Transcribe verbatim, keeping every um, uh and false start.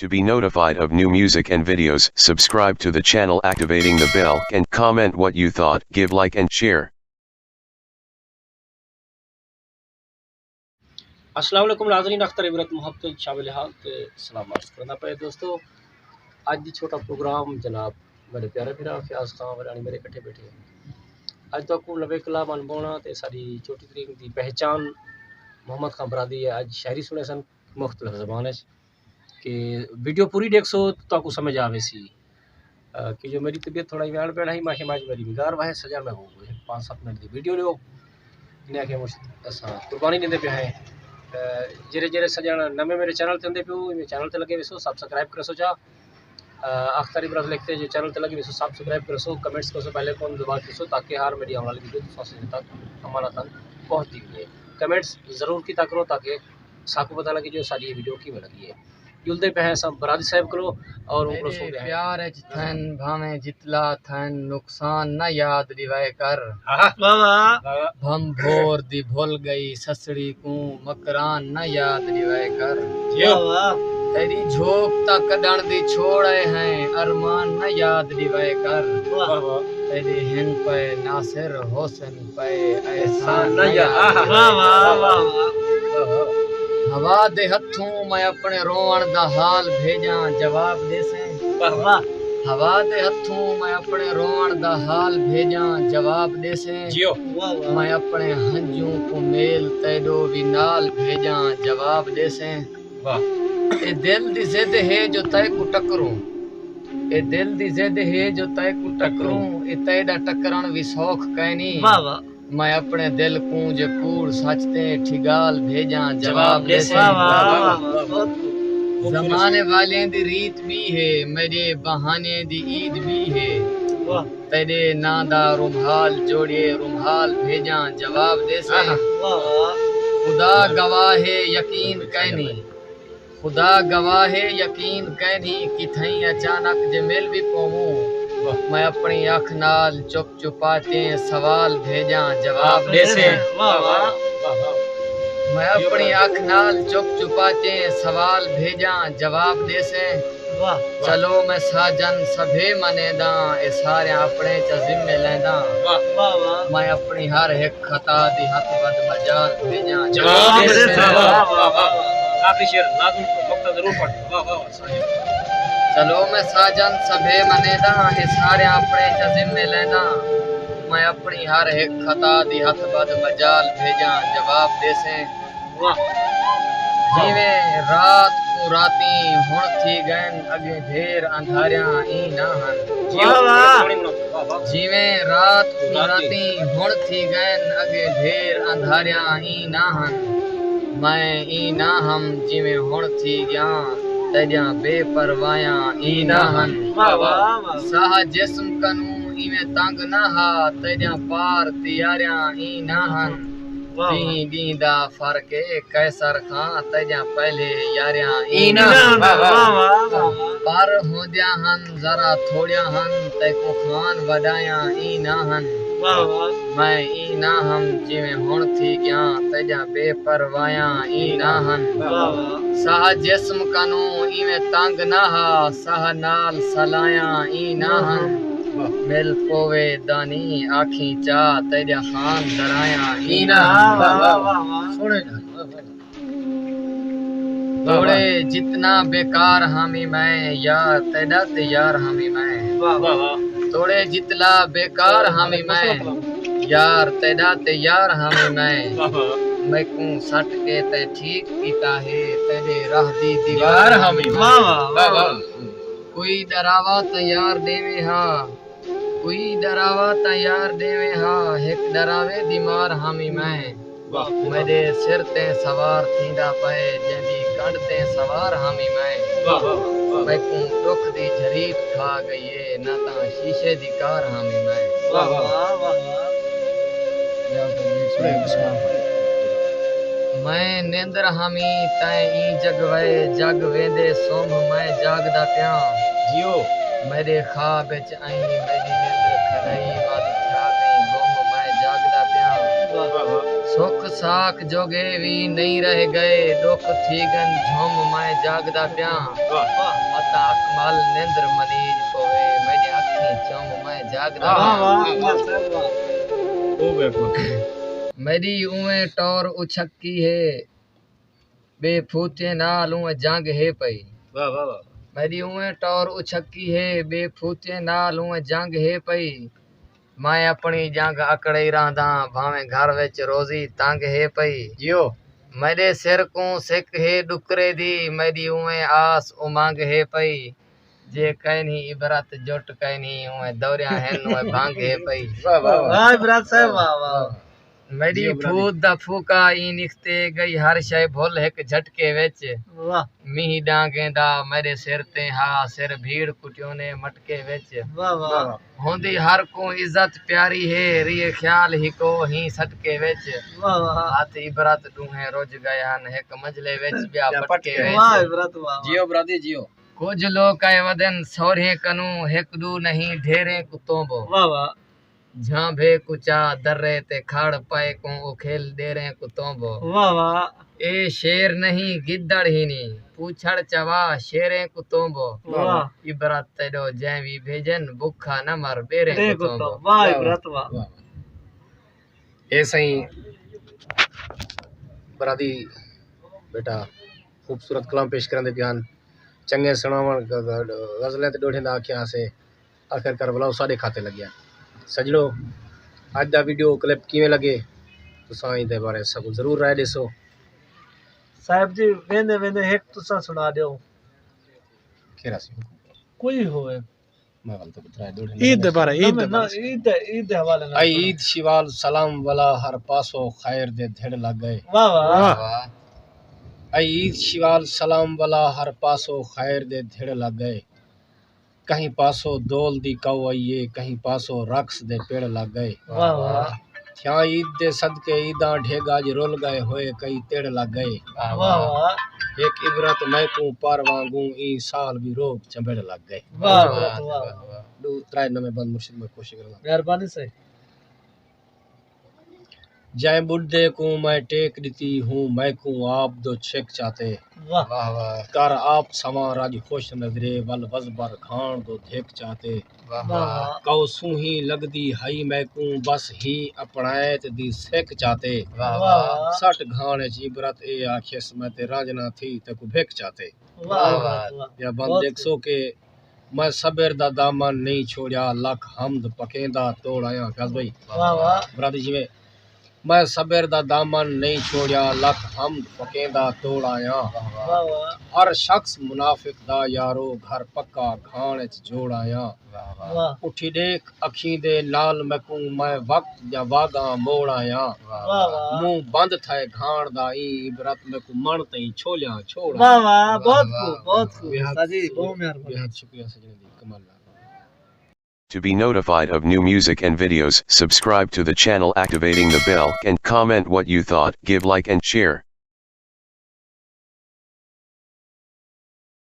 To be notified of new music and videos, subscribe to the channel activating the bell and comment what you thought, give like and share. السلام علیکم ناظرین، اختر عبرت محبت شامل حال تے سلام عرض کرنا پئے دوستو۔ اج دی چھوٹا پروگرام جناب میرے پیارے بھرا فیاض خان ورانی میرے کٹھے بیٹھے ہیں۔ اج تو کو نوے کلام انبونا تے ساری چھوٹی ترین دی پہچان محمد خان برادری ہے۔ اج شاعری سنے سن مختلف زبان ہے کہ ویڈیو پوری ݙیکھسو تہاکوں سمجھ آوے سی۔ کہ جو میری طبیعت تھوڑا جی ویݨ پیݨ ہئی، میں آکھیا میں اڄ میری نگار واہے سڄݨ، میں پانچ ست منٹ دی ویڈیو ݙیو۔ انہیں آکھیا مش اساں قربانی ݙیندے پئے ہیں۔ جیرے جیرے سڄݨ نویں میرے چینل تے ہوندے پیو، میرے چینل تے لڳے ویسو، سبسکرائب کرسو چا۔ اختر عبرت لکھتے جو چینل تے لڳے ویسو، سبسکرائب کرسو، کمنٹس کرسو، بیل آئیکن دبا کرسو تاکہ ہر میری آوݨ والی ویڈیو تساں تک امانتاً پہنچدی رہے۔ کمنٹس ضرور کیتا کرو تاکہ ساکوں پتہ لڳے جو ساݙی ویڈیو کیویں لڳی ہے۔ جلدے پئے ہیں اساں برادری صاحب کولوں اور ان کولوں سݨدے ہیں۔ پیار اچ تھن بھاویں جتلا تھن، نقصان نہ یاد ݙیوائے کر۔ بھم بھور دی بھل ڳئی سسڑی کوں، مکران نہ یاد ݙیوائے کر۔ تیݙی جھوک تاں کڈھݨ دی چھوڑ آئے ہیں، ارمان نہ یاد ݙیوائے کر۔ تیݙے ہن پئے ناصر حسن پئے احسان نہ یاد۔ ہوا دے ہتھوں میں اپݨے رووݨ دا حال بھیجاں، جواب ݙیسیں۔ ہوا دے ہتھوں میں اپݨے رووݨ دا حال بھیجاں، جواب ݙیسیں۔ میں اپݨے ہنجوں کوں میل تیݙو وی نال بھیجاں، جواب ݙیسیں۔ اے دل دی ضد ہے جو تیکوں ٹکروں، اے دل دی ضد ہے جو تیکوں ٹکروں، اے تیݙا ٹکرݨ وی سوکھ کائنی۔ میں اپݨے دل کوں جے کوڑ سچ تے ٹھڳال بھیجاں، جواب ݙیسیں۔ زمانے والیں دی ریت ٻی ہے، میݙے بہانے دی عید ٻی ہے۔ تیݙے ناں دا رومال جوڑیے، رومال بھیجاں، جواب ݙیسیں۔ خدا گواہ ہے یقین کائنی، خدا گواہ ہے یقین کائنی، کتھائیں اچانک جے مل وی پووں۔ میں اپݨی اکھ نال چپ چپاتیں سوال بھیجاں، جواب ݙیسیں۔ میں اپݨی اکھ نال چپ چپاتیں سوال بھیجاں، جواب ݙیسیں۔ چلو میں ساجن سبھے منینداں، اے ساریاں اپݨے چا ذمے لینداں۔ میں اپݨی ہر ہک خطا دی ہتھ ودھ مجال بھیجاں، جواب ݙیسیں۔ آخری شعر لازم نقطہ ضرور پڑھ۔ واہ واہ واہ۔ چلو میں ساجن سبھے منینداں، اے ساریاں اپݨے چا ذمے لینداں۔ میں اپݨی ہر ہک خطا دی ہتھ ودھ مجال بھیجاں، جواب ݙیسیں۔ جیویں رات کوں راتیں ہݨ تھی ڳئن، اڳیں ڈھیر اندھاریاں ایں نہ ہن۔ جیویں رات کوں راتیں ہݨ تھی ڳئن، اڳیں ڈھیر اندھاریاں ایں نہ ہن۔ میں ایں نہ ہم جیویں ہݨ تھی ڳیاں، تیݙیاں بے پرواہیاں ایں نہ ہن۔ ساہ جسم کنوں ایویں تنگ نہ ہا، تیݙیاں پار تیاریاں ایں نہ ہن۔ ݙینہہ ݙینہہ دا فرق اے قیصر خاں، تیݙیاں پہلے یاریاں ایں نہ ہن۔ پر ہوندیاں ہن ذرا تھوڑیاں ہن، تیکوں خان وݙایاں ایں نہ ہن۔ میں ایں نہ ہم جیویں ہݨ تھی ڳیاں، تیݙیاں بے پرواہیاں ایں نہ ہن۔ ساہ جسم کنوں ایویں تنگ نہ ہا، ساہ نال سلایاں ایں نہ ہن۔ مل پووے دانی آکھیں چا، تیݙیاں خان درایاں ایں نہ ہن۔ توڑے جتنا بیکار ہامی میں، یار تیݙا تے یار ہامی میں۔ توڑے جتلا بیکار ہامی میں، یار تیݙا تے یار ہامی میں۔ میکوں سٹ کے تیں ٹھیک کیتا ہے، تیݙے راہ دی دیوار ہامی میں۔ کوئی ݙراوا تاں یار ݙیویں ہا، کوئی ݙراوا تاں یار ݙیویں ہا، ہک ݙراوے دی مار ہامی میں۔ میݙے سر تے سوار تھیندا پئے، جیندی کنڈ تے سوار ہامی میں۔ میکوں ݙکھ دی جھریٹ کھا ڳئی اے، نہ تاں شیشے دی کار ہامی میں۔ میں نیندر ہامی تیں ایں جڳ وئے، جڳ ویندے سمھ میں جاڳدا پیاں۔ میݙے خواب اچ آئیں، میݙی نندر کھڑائی ول تھیا ڳئیں گم، میں جاڳدا پیاں۔ سکھ ساکھ جوگے وی نئیں رہ گئے، ڈکھ تھی گن جھم میں جاگدا پیاں۔ متاں اکمل نندر منیج پوے، میڈے اکھیں چم میں جاگدا پیاں۔ میڈی اویں ٹور اچھکی ہے، بے پھوتیں نال اونویں جنگ ہے پئی۔ میڈی اونویں ٹور اچھکی ہے، بے پھوتیں نال اونویں جنگ ہے پئی۔ میں اپنی جنگ اکڑئی رہنداں، بھانویں گھر وچ روزی تنگ ہے پئی۔ جیو۔ میڈے سر کوں سک ہے ڈکرے دی، میڈی اونویں آس امنگ ہے پئی۔ جے کائنی عبرت جٹ کائنی، اونویں دوریاں ہن، اونویں بھنگ ہے پئی۔ واہ، واہ، واہ۔ واہ عبرت صاحب، واہ، واہ۔ میݙی جیو برادری۔ پھوت دا پھوکا ایں نکھتے ڳئی، ہر شئے بھل ہک جھٹکے وچ۔ واہ۔ مینہ ݙانگیں دا میݙے سر تے ہا، سر بھیڑ کٹیوں نے مٹکے وچ۔ واہ، واہ۔ واہ، واہ۔ ہوندی ہر کوں عزت پیاری ہے، ریے خیال ہکو ہیں سٹکے وچ۔ واہ، واہ۔ ہتھ عبرت ݙوہیں رج ڳئے ہن، ہک منجلے وچ ٻیا ٻیا پٹکے پٹکے وچ۔ واہ، عبرت، واہ، واہ۔ جیو برادری، جیو۔ کجھ لوک آئے ودن سورہیں کنوں، ہک ݙو نہیں ڈھیریں کوں تونبو۔ واہ، واہ۔ جھانبھے کوں چا درے تے کھڑ، پئے کوں اکھل ݙیریں کوں تونبو۔ واہ واہ۔ اے شیر نہیں گدڑ ہی نی، پوچھڑ چوا شیریں کوں تونبو۔ واہ۔ عبرت تیݙو جئیں وی بھیجن، بکھا نہ مر ٻیریں کوں تونبو۔ واہ عبرت واہ۔ واہ۔ اے سائیں برادری بیٹا خوبصورت کلام پیش کریندے پئے ہن۔ چنڳے سݨاوݨ، غزلیں تے ݙوہڑیں دا آکھیا ہاسے۔ آخر کار ولا او ساݙے کھاتے لڳیا۔ سڄݨو، اڄ دا ویڈیو کلپ کیویں لڳے؟ تساں ایندے بارے ساکوں ضرور رائے ݙیسو۔ صاحب جی، ویندے ویندے ہک تساں سݨا ݙیو۔ کیڑھا سی؟ کوئی ہووے۔ میں ول تاں ٻدھرائے ݙوہڑے عید دے بارے، عید دے بارے۔ عید دے، عید دے حوالے نال اے سݨاؤ۔ عید شوال سلام ولا، ہر پاسو خیر دے دھڑ لڳ ڳئے۔ واہ واہ۔ واہ۔ اے عید شوال سلام ولا، ہر پاسو خیر دے دھڑ لڳ ڳئے۔ کہیں پاسو دول دی کاؤ آئی اے، کہیں پاسو رقص دے پڑ لڳ ڳئے۔ واہ واہ۔ تھیاں عید دے صدقے عیداں ڈھڳ اڄ رل ڳئے ہوئے کئی تڑ لڳ ڳئے۔ واہ واہ۔ ہک عبرت میکوں پر وانگوں ایں سال وی روڳ چنبڑ لڳ ڳئے۔ واہ واہ۔ واہ واہ۔ ݙو ترائے نویں بند مرشد میں کوشش کراں۔ مہربانی سائیں۔ جئیں ٻڈھے کوں میں ٹیک ݙتی ہوں، میکوں آپ دو چھک چاتے۔ واہ۔ واہ واہ۔ کر آپ سنوار اڄ خوش نظرے، ول وزبر گھاݨ دو دھک چاتے۔ واہ واہ۔ واہ۔ کئو سوہیں لڳدی ہئی میکوں، بس ہی اپݨائت دی سک چاتے۔ واہ واہ۔ واہ۔ سٹ گھاݨ اچ عبرت اے آکھیس، میں تے رنج نہ تھی تیکوں بھک چاتے۔ واہ واہ۔ واہ۔ یا بند بہت ݙیکھسو کہ میں صبر دا دامن نئیں چھوڑیا، لکھ حمد پکیندا توڑ آیاں۔ فیاض بھائی۔ واہ واہ۔ برادری جیویں، میں صبر دا دامن نئیں چھوڑیا، لکھ حمد پکیندا توڑ آیاں۔ واہ واہ۔ ہر شخص منافق دا یارو، گھر پکا گھاݨ اچ جوڑ آیاں۔ واہ واہ۔ واہ۔ اٹھی ݙیکھ اکھیں دے نال میکوں، میں وقت دیاں واڳاں موڑ آیاں۔ واہ واہ۔ منہ بند تھئے گھاݨ دا ایں عبرت، میکوں مݨ تئیں چھولیاں چھوڑ آیاں۔ واہ واہ، بہت خوب، بہت خوب۔ بے حد، استاد جی، بہت مہربانی۔ بے حد شکریہ سڄݨے دی، کمال۔ To be notified of new music and videos, subscribe to the channel, activating the bell, and comment what you thought, give like and share.